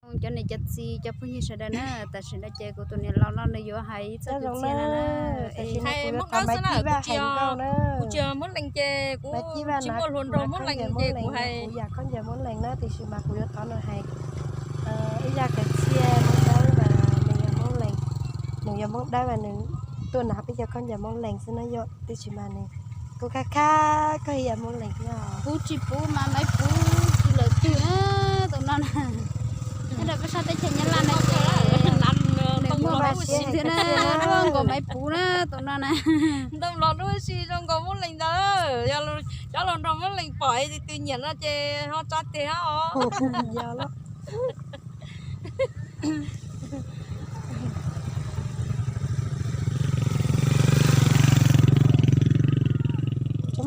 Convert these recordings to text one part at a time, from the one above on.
Cov niam cov txiv cov phooj ywg sawv daws na, tam sim no ces kuv tus niam laus no nws yuav hais ib txoj kwv txhiaj no na. Hais Hmoob Dawb xwb na, kuv tsis yog Hmoob Lees ces kuv tsis muaj hluas nraug Hmoob Lees ces kuv hais yam khaub ncaws Hmoob Lees na, tiam sis mas kuv yuav thov nws hais ib zaj kwv txhiaj Hmoob Dawb mas nws yog Hmoob Lees, nws yog Hmoob Dawb mas nws tuaj nrog peb cov khaub ncaws Hmoob Lees xwb na yom, tiam sis mas nws kuj khab khab koj yam Hmoob Lees thiab. Kuv tsis puv mas Maiv puv tsis lawm twg tus no na. Nyob rau peb sab teb chaws Nyab Laj no ces nws muaj vaj siab thiab na, luaj nkaus Maiv puv na tus no na. Ntoo los duab si zoo nkaus Hmoob Lees ntawd, cov hluas nraug Hmoob Lees pom es tus nyiam no ces ho tsa tes os.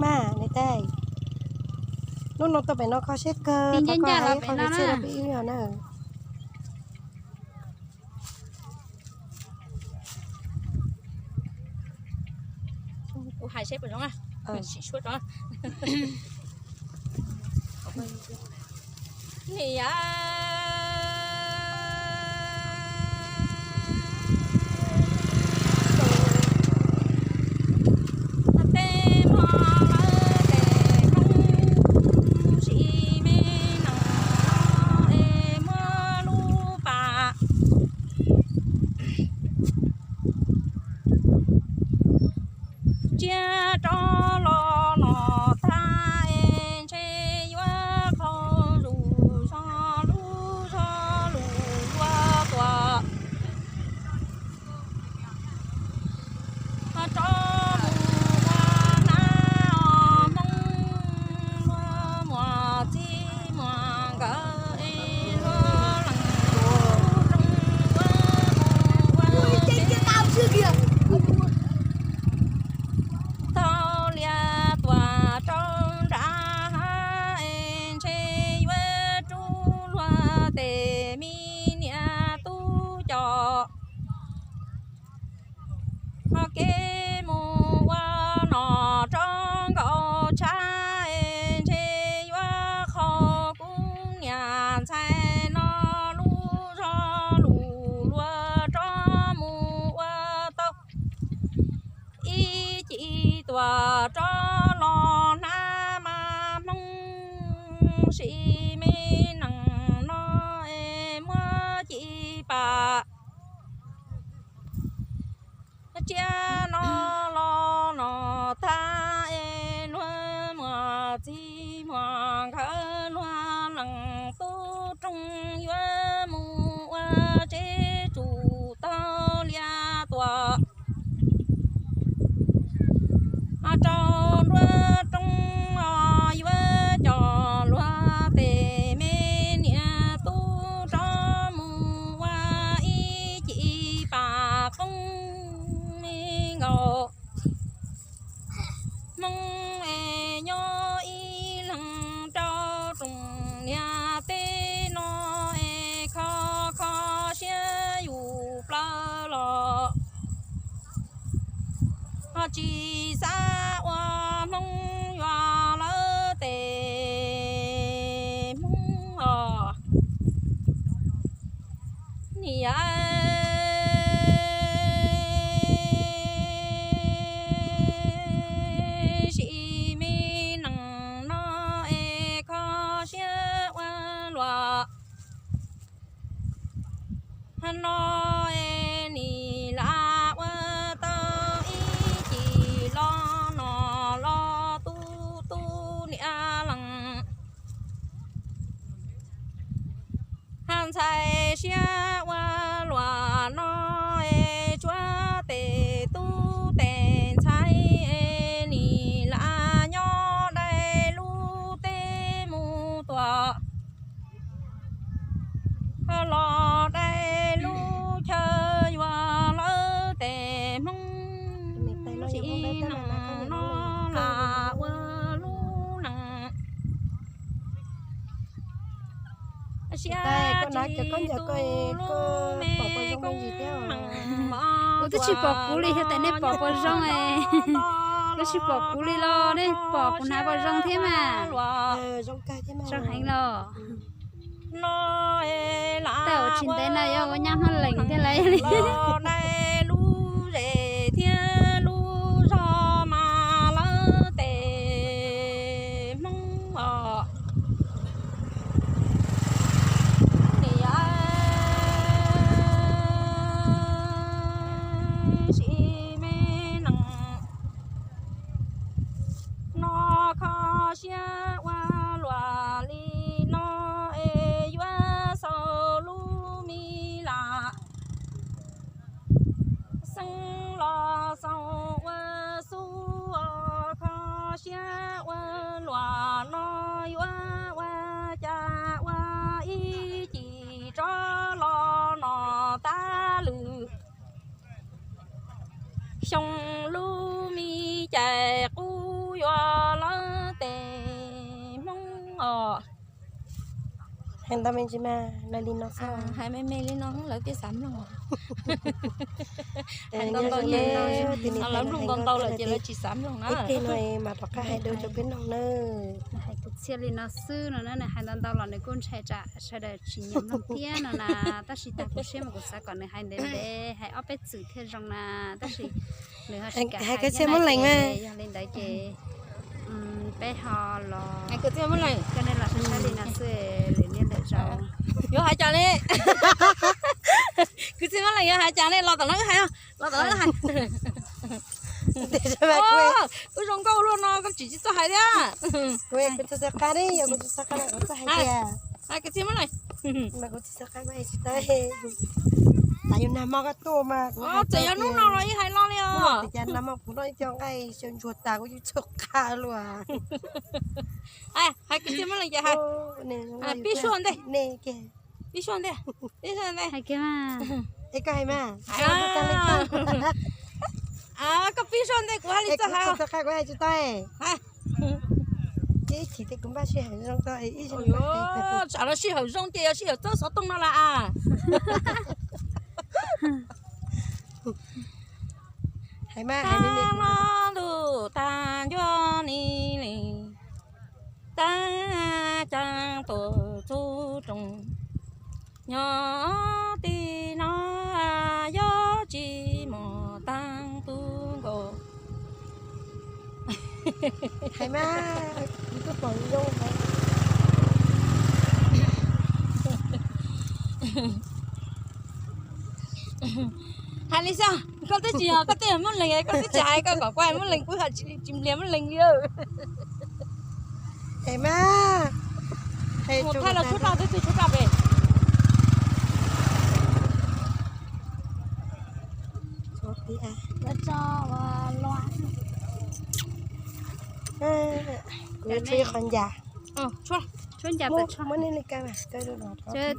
Mas niam tais, hnub no tuaj pem no kho siab kawg, thov koj hais ib qho kwv txhiaj rau peb wb na. Kuv hais seb puas zoo na. Sim suab tso. Niam, tej hmo lawm tes koob sim me nees es muab lub pas tsiab rov los no tag es ntshe yuav qhau zus zog lub zog lus luag tuaj. Rov mus ua hnab os Hmoob, luag muam txij muam nkawd es luag lees tub roob ua mus ua teb. Tau lias tuam rau nram hav es ntshe yuav rub luag tes me niam tub coj. Ho kev mus ua nom rov nkaus tshab es ntshe yuav qhau kuv niam ntxhais no lub zog lus luag rov mus ua tau ib ci tuam rov los hnab mas Hmoob sim me nees no es muab ci pas tsiab no los no tag es luag muam txij muam nkawd luag lees tub roob yuav mus ua teb tsum tau lias tuam rau nruab roob os, yuav coj luag tes me niam tub rov mus ua ib ci pas qoob me nkaus. Hmoob es nyob ib leeg rau rooj niam teb no es kho kho siab yus plaws los ho tsis xav ua Hmoob yuav lawv tes Hmoob os. Niam, sim me nees no es kho siab ua luaj no es nim lam ua tau ib ci los no los tub tub niam lees. Ntxhais siab ua luaj no es tsuav tes tub tes ntxhais es nim lam nyob dai lub teb mus tuaj los dai lub chaw yuav lawv tes Hmoob. Sim nees no lam ua lub nees siab tsis tu lub me koob meej. Kuv twb tsis pom kuv li, yog tias nej pom puas zoo es. Kuv tsis pom kuv li los nej pom kuv hnav puas zoo thiab mas. Zoo heev los. No es lam Tsis ntev no yuav ua nyab Hmoob Lees thiab lauj. Los dai lub zes thiab lub zog mas lawv tes Hmoob os. Niam, sim me nees no kho siab ua luam li no es yuav xaus lub me lam xeeb los xaus ua xub os, kho siab ua luam no yuav ua cas ua ib cim tsob los no tas lwm xyoo lub me cais qub yuav lawv tes Hmoob os. Hais ntau me ntsis mas, hais li no xwb. Hais me me li no lawv thiaj xav mloog. Hais ntau ntau, lawv mloog ntau ntau lawm ces lawv tsis xav mloog na. Ib pliag no mas rov qab hais dua rau peb mloog nawb. Hais kwv txhiaj li no xwb no na, nws hais ntau ntau los nws kuj ntshai tsam sawv daws tsis nyiam mloog thiab no na. Tab sis tag kuv siab mas kuv xav kom nws hais ntev ntev, hais ob peb txwm thiaj zoo na. Tab sis nws ho tsis kam hais thiab na, ces yog li ntawd ces peb ho los, koj nej los saib saib li no xwb, lwm niaj lwm zaus. Yuav hais cas ne? Kwv txhiaj Hmoob Lees yuav hais cas ne? Los tom no wb hais, los tom no wb hais. Wb zoo nkauj luaj no koj tsis tsis txawj hais thiab. Kuv tsis txawj qab ne, yog kuv tsis txawj qab mas kuv txawj hais tias. Hais kwv txhiaj Hmoob Lees. Mas kuv tsis txawj qab, kuv hais tsis tau. Tas yog nag hmo koj tuaj mas kuv hais, txawm yog hnub no los yeej hais los li os. Tias cas nag hmo kuv noj ib co nqaij xyaw ntsuag tas kuv yeej txawj qab luaj. Hais kwv txhiaj Hmoob Lees ces hais. Pib suab ntej, pib suab ntej, pib suab ntej. Es koj hais mas. Koj pib suab ntej kuv hais li txawj hais. Txawj qab kuv hais tsis tau. Ib chim tej kuv npaj sij hawm zoo tau ib, tsam no sij hawm zoo ces yog sij hawm txawb xov tooj no las as. Hais mas, hais li no. Tag ntuj tag ncua ni li, tag caag tuam txug rooj, nyob tim no yog tsis muaj taag tug nkaus. Hais mas, kuv twb pom zoo hais. Hais li xwb, koj twb tsis yog, koj twb yog Hmoob Lees, koj twb tsis hais, koj kom kuv hais Hmoob Lees, kuv hais tsis npliag Hmoob Lees li. Es mas, mus thaij los tshuab raj, twb twb tshuab raj pem. Kuv tshuab ib qho ncas. Muab nej li ka, twb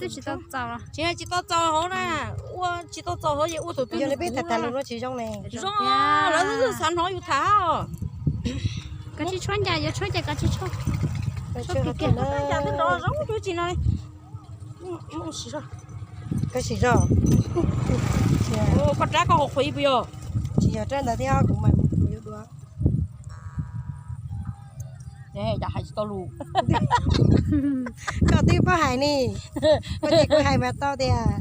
tsis tau txaus, tsis tau txaus hauv na, ua tsis tau txaus hauv es ua tus twg, yog li peb tham tham lus no tsis zoo ne. Zoo, lawv twb xav hnov yus tham. Koj tsis tshuab ncas, yuav tshuab ces koj tsis tshuab. Ncas twb nrov zoo cuag tsis no li. Koj sim zog. Koj rab koj qhuav qhuav ib puas yog? Tsis yog rab ntawd thiab, kuv mas kuv yuav dua. Cas hais tsis tau lus. Koj twb paub hais ni. Koj ces kuv hais mas tau tias.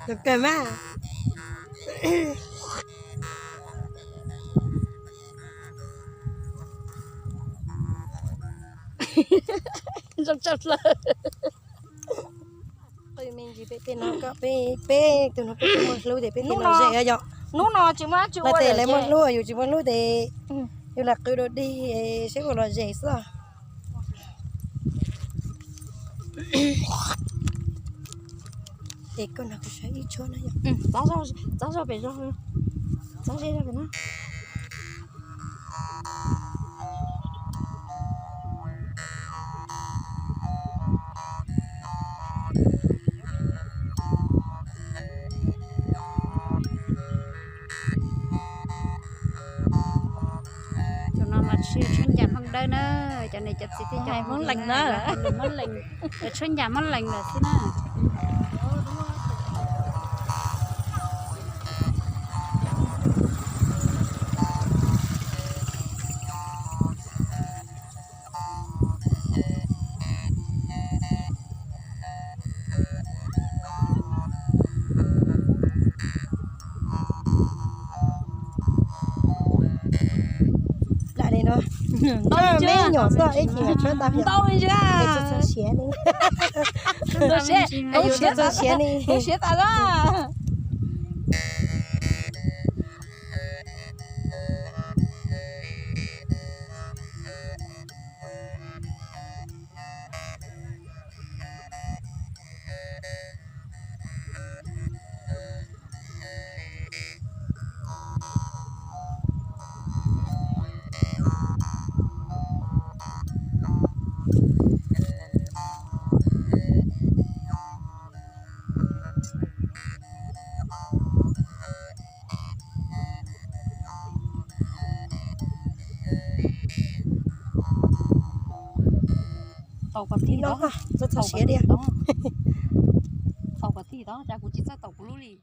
Tus kawg mas. Zoo tshaj plaws. Qw me ntsis peb tej no, peb, peb tus no peb tsis muaj hlub ces peb tej no zem yom. Hnub no tsis muaj dab tsi ua, lawv muaj hlub, yus tsis muaj hlub ces yus lam qw dua dig seb puas los zem xwb. Es koj nrog kuv saib ib tshuab na yom. Txav zog pem zog, txav zog pem no. Tus no mas tsis yog tshuab ncas Hmoob Dawb na, cov niam cov txiv thiab cov Hmoob Lees na, Hmoob Lees, tshuab ncas Hmoob Lees lawm xwb na. Ntau me nyuam xwb ib chim tshawb tau ntau li ntawd. Siav li, siav tas li. Tau kom tij, txhob txhob siav tiag. Tau kom tij, cas kuv tsis txawj tau kuv lub li.